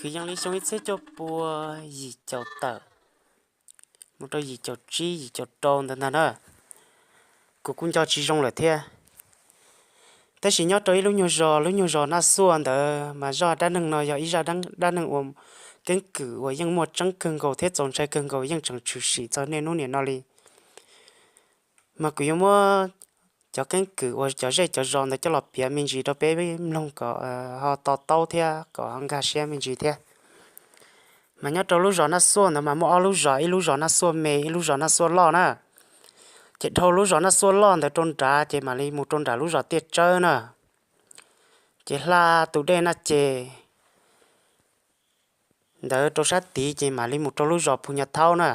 Kwv yees li xyoo ib txhiab cuaj pua yim caum tawm mus rau yim caum tsib yim caum rau ntawd ntag na. Kuv kuj nco tsis zoo lawm thiab. Tab sis nyob rau ib lub nyuag zos, lub nyuag zos Naj Xuaj ntawd mas zaj dab neeg no yog ib zaj dab neeg uas keeb kwm uas yeej muaj tseeb kawg nkaus thiab txaus ntshai kawg nkaus, yeej tseem tshwm sim txog niaj hnub niam no li. Mas kuv yuav muab cov keeb kwm uas cov zej cov zos ntawd coj los piav me ntsis rau peb mloog kom ho to taub thiab kom ho nkag siab me ntsis thiab. Mas nyob rau lub zos Naj Xuaj ntawd mas muaj ob lub zos, ib lub zos Naj Xuaj me, ib lub zos Naj Xuaj loj na. Ces dhau lub zos Naj Xuaj loj ntawd rau nrad ces mam li mus rau nram lub zos Tiaj Tsawb na. Ces hla tus dej Naj Ces ntawd rau sab tid ces mam li mus rau lub zos Phu Nyo Thaub na.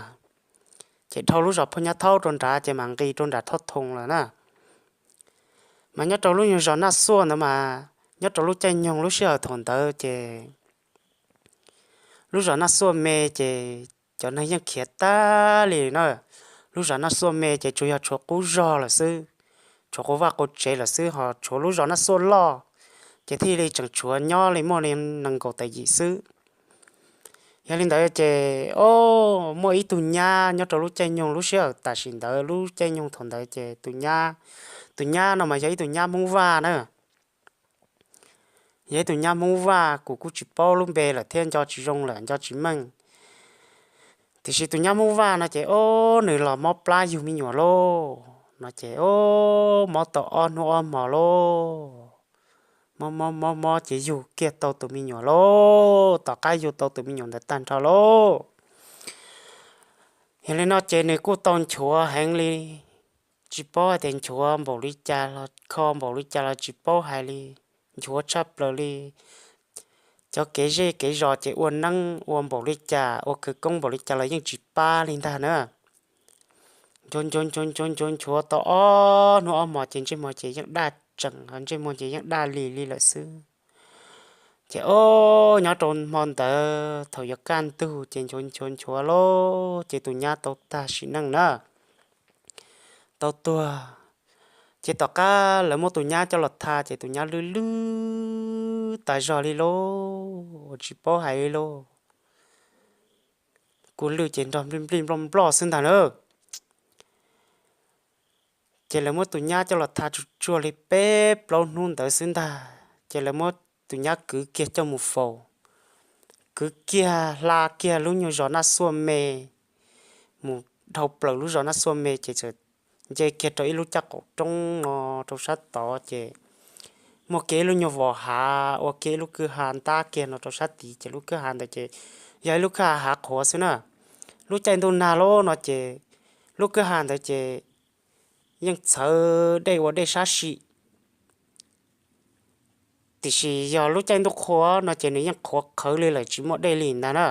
Ces dhau lub zos Phu Nyo Thaub rau nrad ces mam nqis rau nram Thoj Thoo lawm na. Mas nyob rau lub nyuag zos Naj Xuaj ntawd mas nyob rau lub caij nyoog lub sij hawm thaum ntawd ces lub zos Naj Xuaj me ces cov neeg yeej khiav tag li na. Lub zos Naj Xuaj me ces tsuas yog tshuav qub zog lawm xwb, tshuav qub vaj qub tsev lawm xwb, ho tshuav lub zos Naj Xuaj loj ces thiaj li tseem tshuav nyob li muaj nees nkaum tawm yim xwb. Yog li ntawd ces o, muaj ib tug nyab nyob rau lub caij nyoog lub sij hawm tam sim ntawd, lub caij nyoog thaum ntawd ces tus nyab, tus nyab no mas yog ib tug nyab Hmoob Vaj na. Yog ib tug nyab Hmoob Vaj, kuv kuj tsis paub lub npe lawm thiab nco tsis zoo lawm nco tsis meej. Tiam sis tus nyab Hmoob Vaj no ces o, nws los mob plab yug me nyuam lauj no ces o, mob tau ob hnub ob hmos lauj. Mob mob mob mob ces yug kiag tau tus me nyuam lauj, tom qab yug tau tus me nyuam ntawd tag nrho lauj. Yog li no ces nws kuj tau nchuav heev li, tsis paub hais tias nchuav npaum li cas los kho npaum li cas los tsis paub hais li, nchuav tshaj plaws li. Cov kev zej kev zos ces ua neeb ua npaum li cas ua khawv koob npaum li cas los yeej tsis pab li ntag na. Nchuav nchuav nchuav nchuav nchuav nchuav tau ob hnub ob hmos ces ntsej muag ces yeej daj tseem, ntsej muag ces yeej daj li li lawm xwb. Ces o, nyob rau hmo ntawd thaum yuav kaj ntug ces nchuav nchuav nchuav lauj ces tus nyab tau tag sim neej na, tau tuag. Ces tom qab lawv muab tus nyab coj los tha ces tus nyab lwj lwj tas zog li lauj, tsis paub hais li lauj. Kuj lwj ces nrog nplij nplij nploj nploj xwb ntag na. Ces lawv muab tus nyab coj los tha tsuag tsuag li peb plaub hnub ntawd xwb ntag ces lawv muab tus nyab kwv kiag coj mus faus, kwv kiag hla kiag lub nyuag zos Naj Xuaj me mus dhau plaws lub zos Naj Xuaj me ces txawm nce kiag rau ib lub caj qaum roob no rau sab tod ces muaj kiag ib lub nyuag vos hav ua kiag ib lub kwj ha ntab kiag no rau sab tid ces lub kwj ha ntawd ces yog ib lub kwj ha hav qhuav xwb na. Lub caij ntuj nag loj no ces lub kwj ha ntawd ces yeej txhawv dej ua dej sab sim, tiam sis yog lub caij ntuj qhua no ces nws yeej qhuav qhawv li lawm tsis muaj dej li ntag na.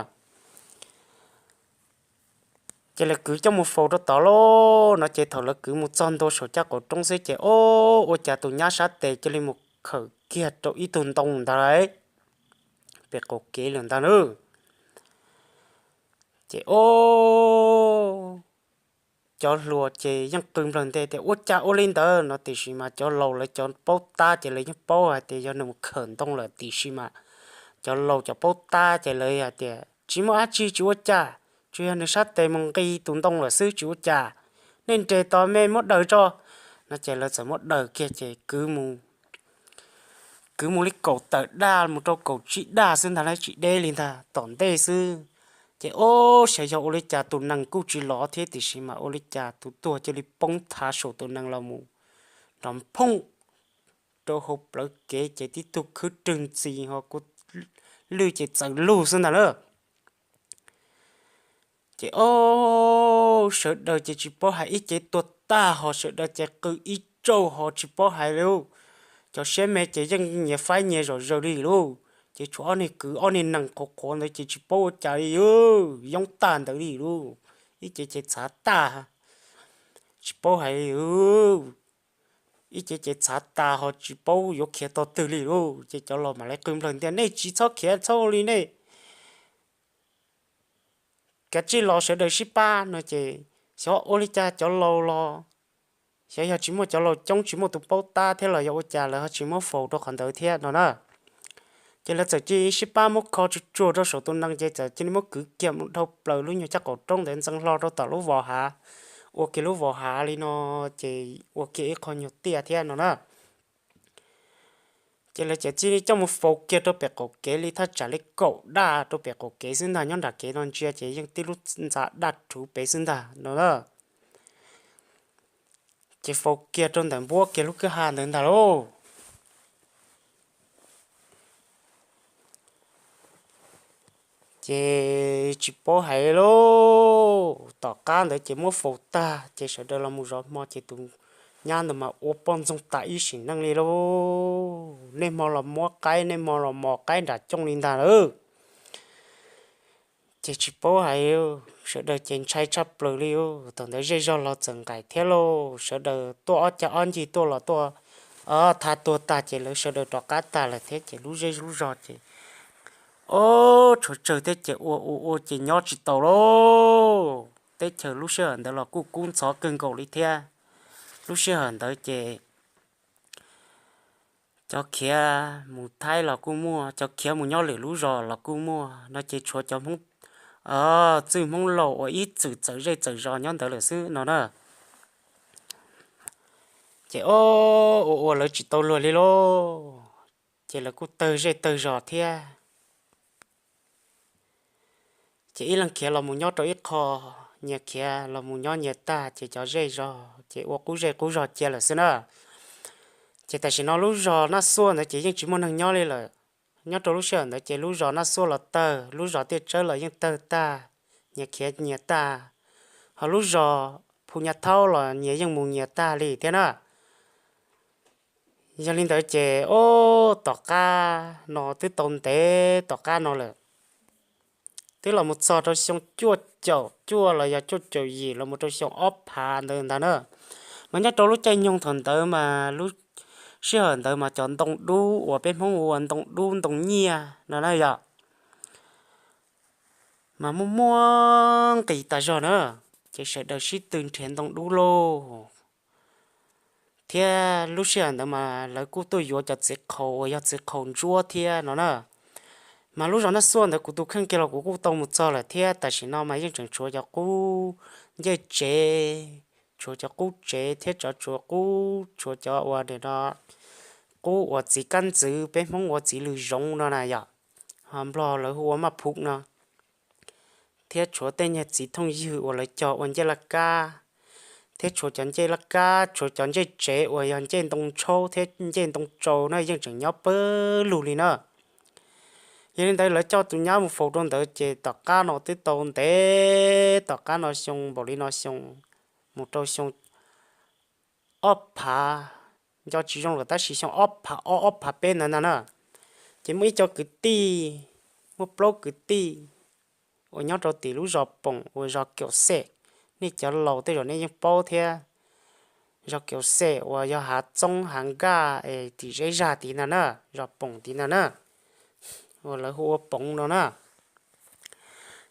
Ces lawv kwv coj mus faus rau tod lauj no ces thaum lawv kwv mus txog ntua saum caj qaum roob xwb ces o, ua cas tus nyab sab tes cia li mus khawm kiag rau ib tug ntoo ntag lauj, pem qaum kev lawm ntag na. Ces o, cov hluas ces yeej qw nplawg nte tias ua cas ua li ntawd no tiam sis mas cov laus lawv cov paub tab ces lawv yeej paub hais tias yog nws mus khawm ntoo lawm tiam sis mas cov laus cov paub tab ces lawv hais tias tsis muaj dab tsi tsis ua cas, tsuas yog nws sab tes mus nqis tus ntoo lawm xwb tsis ua cas, nej nres tos me muab daws tso no ces lawv txawm muab daws kiag ces kwv mus li kaum tawm daj mus rau kaum tsib daj xwb ntag lauj, tsis deb li ntag tom ntej xwb. Ces o, xyov yog ua li cas tus nees kuj tsis lov thiab tiam sis mas ua li cas tus tuag cia li poob thav saum tus nees los mus nrov phooj rau hauv plawv kev ces tib tug khwb rwg ntxis ho kuj lwj ces txawm lug xwb ntag lauj. Ces o, sawv daws ces tsis paub hais ib ce tuag tag ho sawv daws ces qw ib tsaug ho tsis paub hais li. Cov siab me ces yeej nyias faib nyias zom zaws li lauj. Ces tshuav ob niag kwv ob niag nees qhuav qhuav ntawd ces tsis paub ua cas li, yoob tag ntawd li lauj. Ib ce ces txhav tag, tsis paub hais li. Ib ce ces txhav tas ho tsis paub yuav khiav tog twg li lauj. Ces cov laus mam li qw nplawg ntias nej tsis txhob khiav txhob ua li nej, kav tsij los sawv daws sib pab no ces xyov ua li cas cov laus los, xyov yog tsis muaj cov laus coob tsis muaj tus paub tab thiab los yog ua cas lawv ho tsis muab faus rau qhov ntawd thiab no na. Ces lawv txawm cia li sib pab muab kho tsuag tsuag rau saum tus nees ces txawm cia li muab kwv kiag mus dhau plaws lub nyuag caj qaum roob ntawd ntxeev hlo rau tom lub vos hav, ua kiag lub vos hav li no, ces ua kiag ib qho nyuag tiaj thiab no na. Ces lawv txawm cia li coj mus faus kiag rau pem qaum kev li thaj tsam li kaum daj rau pem qaum kev xwb ntag, nyob nram kev no ntsia ces yeej tib lub ntxa daj rhuv pem xwb ntag no na. Ces faus kiag rau ntawm npuab kiag lub kwj ha ntawd ntag lauj. Ces tsis paub hais li lauj, tom qab ntawd ces muab faus tag ces sawv daws los mus zov hmo ces tus nyab ntawd mas ua poj ntxoog tas ib sim neej li lauj. Niaj hmo los muab qaib, niaj hmo los mos qaib nram cooj li ntag lauj. Ces tsis paub hais, sawv daws ces ntshai tshaj plaws li. Thaum ntawd zej zog los txawm nqaim thiab lauj, sawv daws tuaj ob cag ob ncig tuaj los tuaj, tha tuag tag ces lawv sawv daws rov qab tag lawm thiab ces lub zej lub zog ces, o, tshuav tsawg thiab ces ua ua ua ces nyob tsis tau lauj. Teb chaws lub sij hawm ntawd los kuj kub ntxhov kawg nkaus li thiab. Lub sij hawm ntawd ces cov khiav mus Thaib los kuj muaj, cov khiav mus nyob lwm lub zos los kuj muaj no ces tshuav cov Hmoob, txwj Hmoob laus uas ib txwm txawm zej txawm zos nyob ntawd lawm xwb no na. Ces o, ua ua lawv tsis tau luag li lauj, ces lawv kuj tawg zej tawg zos thiab. Ces ib leeg khiav los mus nyob rau ib qho, nyias khiav los mus nyob nyias tag ces cov zej zog ces ua qub zej qub zog cia lawm xwb na. Ces tam sim no lub zos Naj Xuaj ntawd ces yeej tsis muaj neeg nyob li lawm. Nyob rau lub sij hawm ntawd ces lub zos Naj Xuaj los tawg, lub zos Tiaj Tsawb los yeej tawg tag, nyias khiav nyias tag. Ho lub zos Phu Nyab Thaub los nyias yeej mus nyias tag li thiab na. Yog li ntawd ces o, tom qab no twb tau ntev tom qab no lawm, twb los mus txog rau xyoo cuaj caum cuaj los yog cuaj caum yim los mus rau xyoo ob phav ntawd ntag na. Mas nyob rau lub caij nyoog thaum ntawd mas lub sij hawm ntawd mas cov ntoo dub uas peb Hmoob ua ntoo dub ntoo nyiaj no na yom, mas muaj muaj nqis tas zog na, ces sawv daws sib tw nrhiav ntoo dub lauj. Thiab lub sij hawm ntawd mas lawv kuj tuaj yuav cov txiv qhaus uas yog txiv qhaus ntsuab thiab no na. Mas lub zos Naj Xuaj ntawd kuv tus kheej kiag los kuv kuj tau mus txog lawm thiab, tam sim no mas yeej tseem tshuav cov qub ncej tsev, tshuav cov qub tsev thiab cov tshuav qub, tshuav cov uas nim no qub uas txiv kab ntxwv, peb Hmoob ua txiv lws zoov no na yom, ho Nplog lawv hu ua maj phum no, thiab tshuav tej nyuag txiv thooj ywg uas lawv cog ua ncej laj kab, thiab tshuav cov ncej laj kab, tshuav cov ncej tsev uas yog ncej ntoo tshaub thiab ncej ntoo tsau na yeej tseem nyob pawg lug li na. Yog li ntawd lawv coj tus nyab mus faus rau ntawd ces tom qab no twb tau ntev, tom qab no xyoo npaum li no xyoo, mus rau xyoo ob phav, nco tsis zoo lawm tab sis xyoo ob phav ob ob phav peb ntawd ntag na, ces muaj ib co kwv tij, muaj plaub kwv tij uas nyob rau tim lub zos Poom uas zos Kaum Xej, nej cov laus tej zaum nej yeej paub thiab. Zos Kaum Xej uas yog hav txoob hav nkaj es tim Zeb Zag tid ntag na, zos Poom tid ntag na, uas lawv hu ua Poov no na.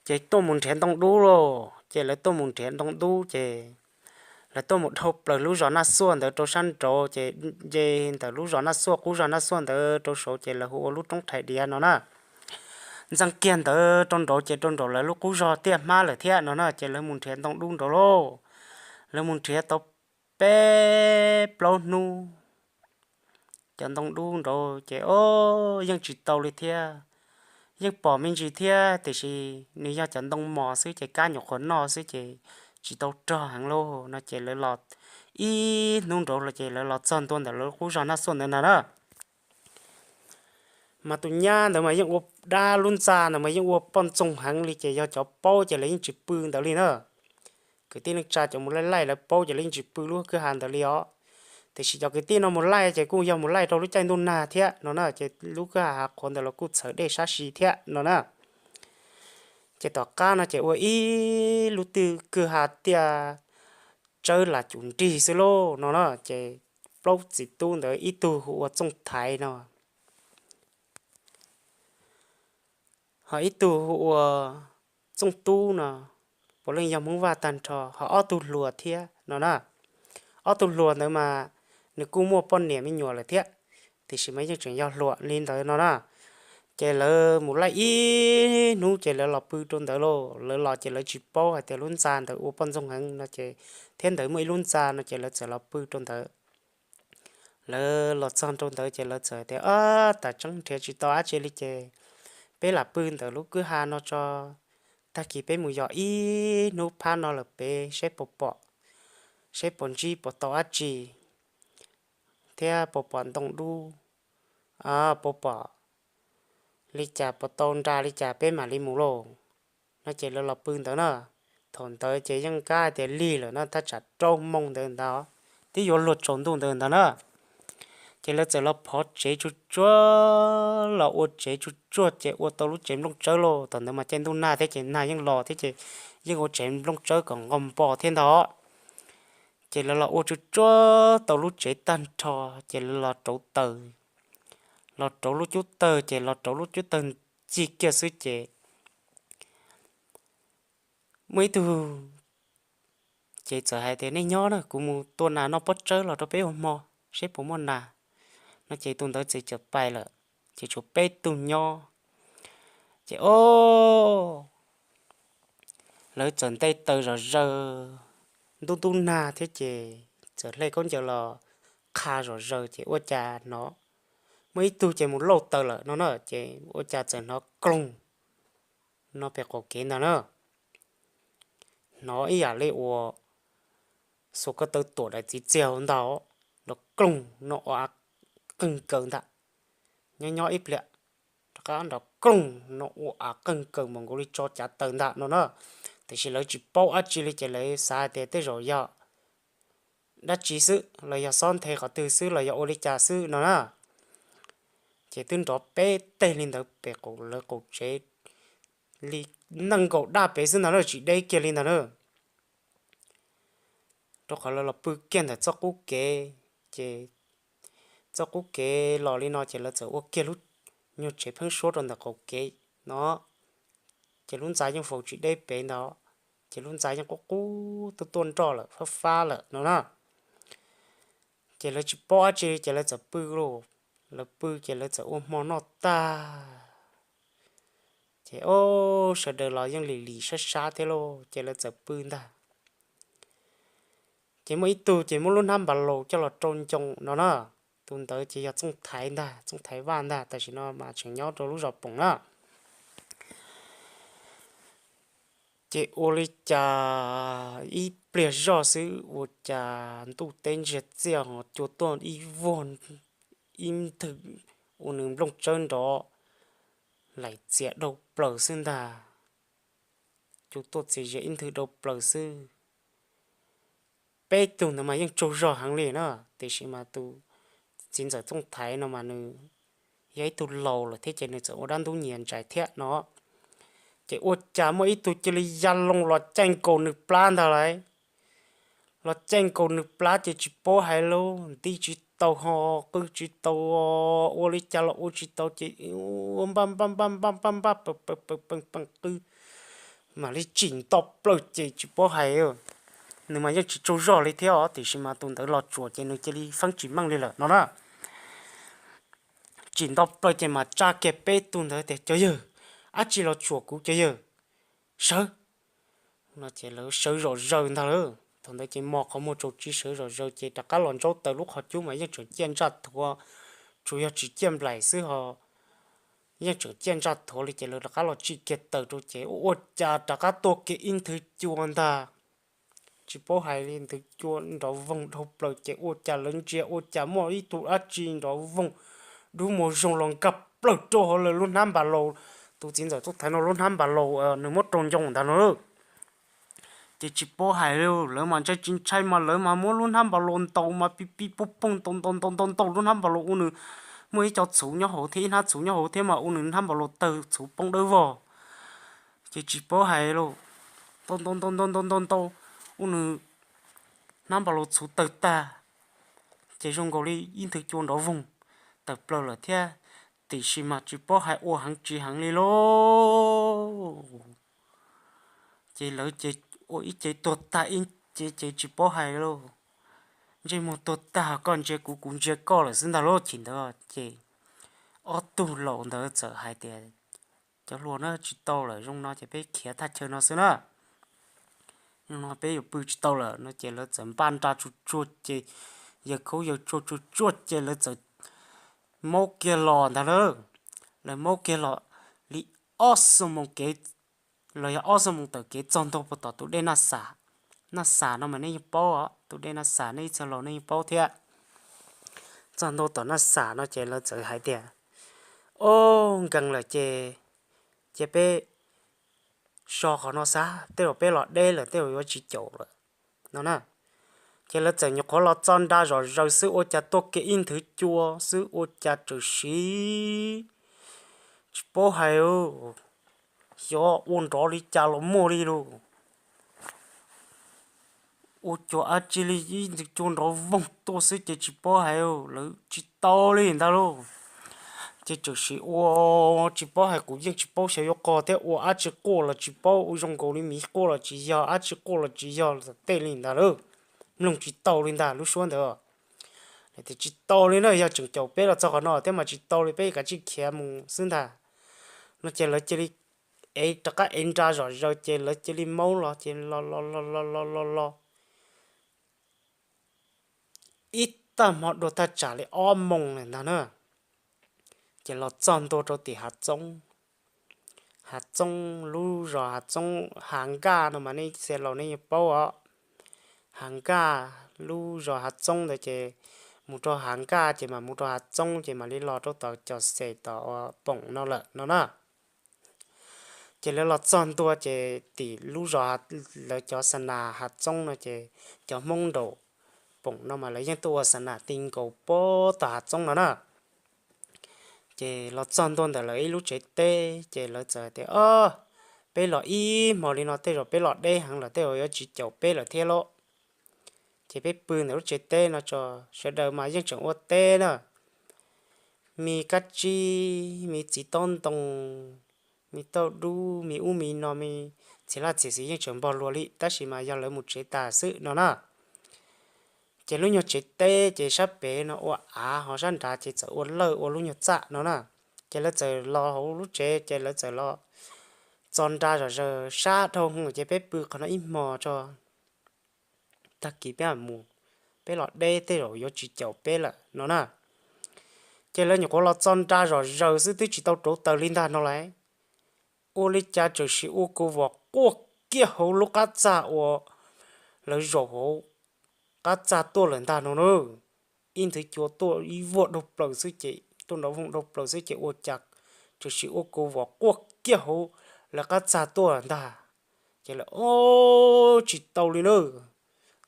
Ces tuaj mus nrhiav ntoo dub lauj, ces lawv tuaj mus nrhiav ntoo dub ces lawv tuaj mus dhau plaws lub zos Naj Xuaj ntawd rau sab nraud, ces nce ntawm lub zos Naj Xuaj, qub zos Naj Xuaj ntawd rau saud ces lawv hu ua lub roob Rhais Diav no na. Ntxeev kiag ntawd rau nraud ces rau nraum lawv lub qub zos Tiaj Hmab lawm thiab no na, ces lawv mus nrhiav ntoo dub nraud lauj. Lawv mus nrhiav tau peb plaub hnub, cov ntoo dub nraud ces o, yeej tsis tau li thiab. Yeej pom me ntsis thiab tiam sis nws yog cov ntoo mos xwb ces kab nyuam qhuav noj xwb ces tsis tau rog heev lauj no ces lawv los ib hnub nraud los ces lawv los txog ntua ntawm lawv lub qub zos Naj Xuaj ntawd ntag na. Mas tus nyab ntawd mas yeej ua dab, lub ntxa ntawd mas yeej ua poj ntxoog heev li ces yog cov paub ces lawv yeej tsis pw ntawd li na. Kwv tij neej tsa cov mus laij laij lawv paub ces lawv yeej tsis pw lub kwj ha ntawd li os. Tiam sis cov kwv tij no mus laij ces kuj yog mus laij rau lub caij ntuj nag thiab no na ces lub kwj ha hav qhuav ntawd los kuj txhawv dej sab si thiab no na. Ces tom qab no ces ua ib lub twj kwj ha Tiaj Tsawb Las Cum Nrig xwb lauj no na, ces plaub txiv tub ntawd ib tug hu ua Txooj Thaiv no, ho ib tug hu ua Txooj Tub no, puav leej yog Hmoob Vaj tag nrho, ho ob tug hluas thiab no na. Ob tug hluas ntawd mas nws kuj muaj poj niam me nyuam lawm thiab, tiam sis mas yeej tseem yog hluas li ntawd no na. Ces lawv mus laij ib hnub ces lawv los pw rau ntawd lauj. Lawv los ces lawv tsis paub hais tias lub ntxa ntawd ua poj ntxoog heev no ces, thiab ntawd muaj ib lub ntxa no ces lawv txawm los pw rau ntawd. Lawv los txog rau ntawd ces lawv txawm tias, Ab, tam tseeb nrhiav tsis tau dab tsi li ces peb lam pw ntawm lub kwj ha no tso, tag kis peb mus yos ib hnub phab no lawm pem seb puas pom, seb puas ntsib puas tau dab tsi thiab puas pom ntoo dub, puas pom li cas puas tau nra li cas peb mam li mus lauj. No ces lawv los pw ntawd na. Thaum ntawd ces yeej kab tias lig lawm na, thaj tsam rau moos ntawd ntag, twb yuav luag tsaus ntuj ntawd ntag na. Ces lawv txawm los phov tsev tsuag tsuag, los ua tsev tsuag tsuag ces ua tau lub tsev nplooj tsawb lauj. Thaum ntawd mas caij ntuj nag thiab ces nag yeej los thiab ces yeej ua tsev nplooj tsawb kom nqos npo thiab ntag. Ces lawv los ua tsuag tsuag tau lub tsev tag nrho, ces lawv los rauv taws, los rauv lub cub tawg ces los rauv lub cub tawg ncig kiag xwb ces muaj ib tug ces txawm hais tias, Nej nyob na, kuv mus tua nas noj pob tsawb los rau peb ua hmo seb puas muaj nas. No ces tus ntawd txawm pais lawm, ces tshuav peb tug nyob. Ces o, lawv txawm nte taws zom zaws, ntub ntub nag thiab ces txawm hle khaub ncaws los qha zom zaws ces ua cas hnov muaj ib tug ces mus lauj taws lawm no na, ces ua cas txawm hnov kloog no pem qaum kev ntag na. Hnov ib yam li uas xuas ko taw tuam daim txiv txiag ntag, nrov kloog no ua av qeeg kaws ntag. Nyob nyob ib pliag, rov qab nrov kloog no ua av qeeg kaws npaum nkaus li tso cav taws ntag no na. Tiam sis lawv tsis paub dab tsi li ces lawv xav hais tias tej zaum yog dab tsi xwb los yog xob nthe qhov twg xwb los yog ua li cas xwb no na. Ces twb nrov peb teg li ntawd pem lawv qaum tsev li nees nkaum daj pem xwb ntag na, tsis deb kiag li ntag na. Rau qhov lawv los pw kiag ntawm txoj qub kev, ces txoj qub kev los li no ces lawv txawm ua kiag lub nyuag tsev pheeb suab rau ntawm qaum kev no. Ces lub ntxa yeej faus tsis deb pem ntag, ces lub ntxa yeej qub qub tuaj tuaj nroj lawm fab fab lawm no na. Ces lawv tsis paub dab tsi ces lawv txawm pw lauj. Lawv pw ces lawv txawm ua hmo noj tag, ces o, sawv daws los yeej lim lim sab sab thiab lauj, ces lawv txawm pw ntag. Ces muaj ib tug ces muab lub hnab npas laus coj los rau ncoo no na. Tus ntawd ces yog Txooj Thaiv ntag, Txooj Thaiv Vaj ntag, tam sim no mas tseem nyob rau lub zos Poom na. Ces ua li cas ib pliag zoj xwb ua cas ntuj teb ntsiag txiaj ho cua tuaj ib vuag, ib nthwv ua nws nplooj tsawb nrov laim txias dhau plaws xwb ntag. Cua tuaj txias zias ib nthwv dhau plaws xwb. Peb tug ntawd mas yeej tsaug zog heev li na, tiam sis mas tus txiv ntxawm Txooj Thaiv no mas nws yog ib tug laus lawm thiab ces nws txawm ua dab ntub nyias ntsais thiab no. Ces ua cas muaj ib tug cia li ya loo los caij nkaus nws plab ntag lauj. Los caij nkaus nws plab ces tsis paub hais lauj, nti tsis tau ho qw tsis tau, ua li cas los ua tsis tau ces npaj npaj npaj npaj npaj npaj pees pees pees qw mam li tsim nto plaws ces tsis paub hais. Nws mas yeej tsis tsaug zog li thiab os, tiam sis mas tus ntawd los tsuam ces nws cia li feeb tsis meej li lawm no na. Tsim nto plaws ces mas tsa kiag peb tug ntawd tias, Cov yawg, dab tsi los tsuam kuv cov yawg? Sawv! No ces lawv sawv zom zaws ntag lauj. Thaum ntawd ces mos qhov muag tsaus tsis sawv zom zaws ces rov qab los ntsaub taws lub qhov cub mas yeej tseem ciaj ntsaj thuav, tsuas yog tsis ciaj nplaim xwb ho yeej tseem ciaj ntsaj thuav li ces lawv rov qab los tsim kiag taws rau ces ua cas rov qab tuaj kiag ib nthwv cua ntag. Tsis paub hais li, nthwv cua nrov voog dhau plaws ces ua cas lawv ntsia ua cas muaj ib tug dab tsi nrov voog dub muag zoo los nkag plaws rau hauv lawv lub hnab npas laus. Tus txiv ntxawm Txooj Thaiv no lub hnab npas laus nws muab rau ncoo ntag no. Ces tsis paub hais li, lawv mas ntshai tsis ntshai mas lawv mas muab lub hnab npas laus ntaus mas pib pib pub poog ntaus ntaus ntaus ntaus ntaus lub hnab npas laus ua nws muaj ib co txhuv nyob hauv thiab ib hnab txhuv nyob hauv thiab mas ua nws hnab npas laus tawg txhuv poob dawb vog. Ces tsis paub hais lauj, ntaus ntaus ntaus ntaus ntaus ntaus ntaus ua nws hnab npas laus txhuv tawg tag. Ces zoo nkaus li ib nthwv cua nrov voog tawm plaws lawm thiab, tiam sis mas tsis paub hais ua heev tsis heev li lauj. Ces lawv ces ua ib ce tuag tag ib ce ces tsis paub hais lauj. Ntsej muag tuag tag koj ntsia kuv kuv ntsia koj lawm xwb ntag lauj. Chim ntawd ces ob tug laus ntawd txawm hais tias, cov hluas na, tsis tau lawm, zoo no ces peb khiav thaj chaw no xwb na. Zoo no peb yuav pw tsis tau lawm no ces lawv txawm npaj nra tsuag tsuag ces, yawg khaub yawg tsuag tsuag tsuag ces lawv txawm maub kiag los ntag lauj. Lawv maub kiag los li ob xuab moos kev, los yog ob xuab moos tawm kev txog ntua puag tom tus dej Naj Xam. Naj Xam no mas nej yeej paub os, tus dej Naj Xam nej ib txhia laus nej yeej paub thiab. Txog ntua tom Naj Xam no ces lawv txawm hais tias, o, nkees lawm ces, ces peb so qhov no xwb, tej zaum peb los deb lawm tej zaum yuav tsis caum lawm no na. Ces lawv txawm nyuam qhuav los txog nra zom zaws xwb ua cas tuaj kiag ib nthwv cua xwb ua cas txawm siv, tsis paub hais, xyov ua nrov li cas los muaj li lauj. Ua cas dab tsi li ib nthwv cua nrov voog tuaj xwb ces tsis paub hais, lawv tsis tau li ntag lauj. Ces txawm siv ua, tsis paub hais, kuv yeej tsis paub xyov yuav qog thiab, ua dab tsi quaj los tsis paub, ua zoo nkaus li miv quaj los tsis yog, dab tsi quaj los tsis yog tej li ntag lauj. Mloog tsis tau li ntag lub suab ntawd. Lawv tias tsis tau li na, yog tseem caum peb los txog qhov no thiab mas tsis tau li, peb kav tsij khiav mus xwb ntag no ces lawv cia li ev rov qab ev nra zom zaws ces lawv cia li maub los ces los los los los los los los ib tag hmo dua thaj tsam li ob moos lawm ntag na. Ces los txog ntua rau tim Hav Txoob. Hav Txoob, lub zos Hav Txoob, Hav Nkaj no mas nej txhia laus nej yeej paub os. Hav Nkaj, lub zos Hav Txoob ntawd ces mus rau Hav Nkaj ces mam mus rau Hav Txoob ces mam li los rau tom cov xes tom Poom no lawm no na. Ces lawv los txog ntua ces tim lub zos, lawv cov xa nas Hav Txoob no ces cov Hmoob nraum Poom no mas lawv yeej tuaj ua xa nas ti nkaus puag tom Hav Txoob no na. Ces los txog ntua ntawm lawv ib lub tsev teb ces lawv txawm tias, o, peb los ib hmo li no tej zaum peb los deb heev lawm tej zaum yuav tsis caum peb lawm thiab lauj. Ces peb pw ntawm lub tsev teb no tso, sawv daws mas yeej tseem ua teb na, me kab tsib, me txiv taub ntoo, me tauj dub, me ub me no, me txiv laj txiv xis yeej tseem npog luas li tab sis mas yog lawv mus tsev tas xwb no na. Ces lub nyuag tsev teb ces sab pem no ua av ho sab nrad ces txawm ua lawj ua lub nyuag txaj no na. Ces lawv txawm los hauv lub tsev ces lawv txawm los txo nra zom zaws sab dhau hwv ces peb pw qhov no ib hmo tso, tag kis peb mus, peb los deb tej zaum yuav tsis caum peb lawm no na. Ces lawv nyuam qhuav los txo nra zom zaws xwb twb tsis tau rauv taws li ntag no lauj, ua li cas txawm sim ua kua vos quaj kiag hauv lub qab txaj uas lawv zaum hauv qab txaj tuaj lawm ntag no na. Ib nthwv cua tuaj ib vuag dhau plaws xwb ces tuaj nrov voog dhau plaws xwb ces ua cas txawm sim ua kua vos quaj kiag hauv lawv qab txaj tuaj lawm ntag. Ces lawv, o, tsis tau li na,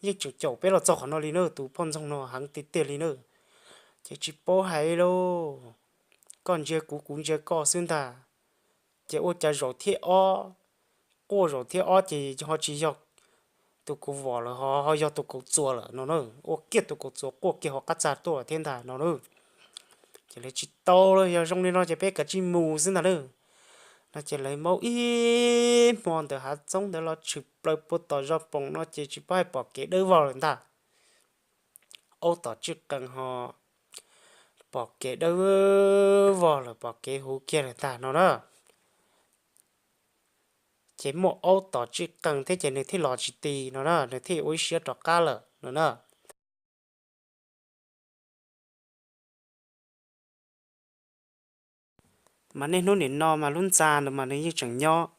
yeej tseem caum peb los txog qhov no li na, tus poj ntxoog no heev tiag tiag li na. Ces tsis paub hais lauj, koj ntsia kuv kuv ntsia koj xwb ntag. Ces ua cas zaum thib ob, quaj zaum thib ob ces ho tsis yog tus kua vos lawm ho yog tus kaus txuas lawm no na. Ua kiag tus kaus txuas quaj kiag hauv qab txaj tuaj lawm thiab ntag no na. Ces lawv tsis tau lawm, yog zoo li no ces peb kav tsij mus xwb ntag na. No ces lawv maub ib hmo ntawm Hav Txoob ntawd los tshwm plaws puag tom zos Poom no ces tsis paub hais pom kev dawb vog lawm ntag. Aub tom tsij qees ho pom kev dawb vog lawm, pom kev huv kiag lawm ntag no na. Ces muaj aub tom tsij qees thiab ces nws thiaj los tsis ti no na, nws thiaj ua ib siab rov qab lawm no na. Mas niaj hnub nim no mas lub ntxa ntawd mas nws yeej tseem nyob,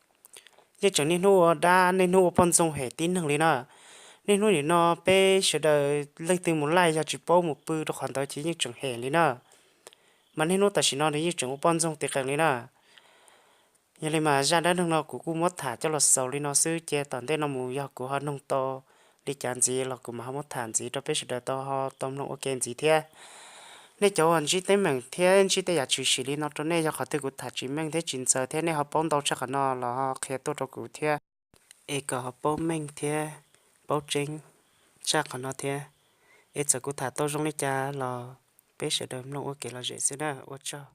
yeej tseem niaj hnub ua dab, niaj hnub ua poj ntxoog hem tib neeg li na. Niaj hnub nim no peb sawv daws leej twg mus laij yog tsis paub mus pw rau qhov ntawd ces yeej tseem hem li na. Mas niaj hnub tam sim no nws yeej tseem ua poj ntxoog tiv qees li na. Yog li mas zaj dab neeg no kuv kuj muab tham coj los xaus li no xwb, ces tom ntej no mus yog kuv ho noog tau li cas ntxiv los kuv mam ho muab tham ntxiv rau peb sawv daws tau ho tau mloog ua ke ntxiv thiab. Nej cov uas ntsib teeb meem thiab ntsib tej yam tshwm sim li no rau nej, yog qhov twg kuv tham tsis meej thiab tsis ntxaws thiab nej ho paub ntau tshaj qhov no los ho qhia tuaj rau kuv thiab, es kom ho paub meej thiab paub tseeb tshaj qhov no thiab. Es txawm kuv tham tau zoo li cas los peb sawv daws mloog ua kev lom zem xwb na, ua tsaug.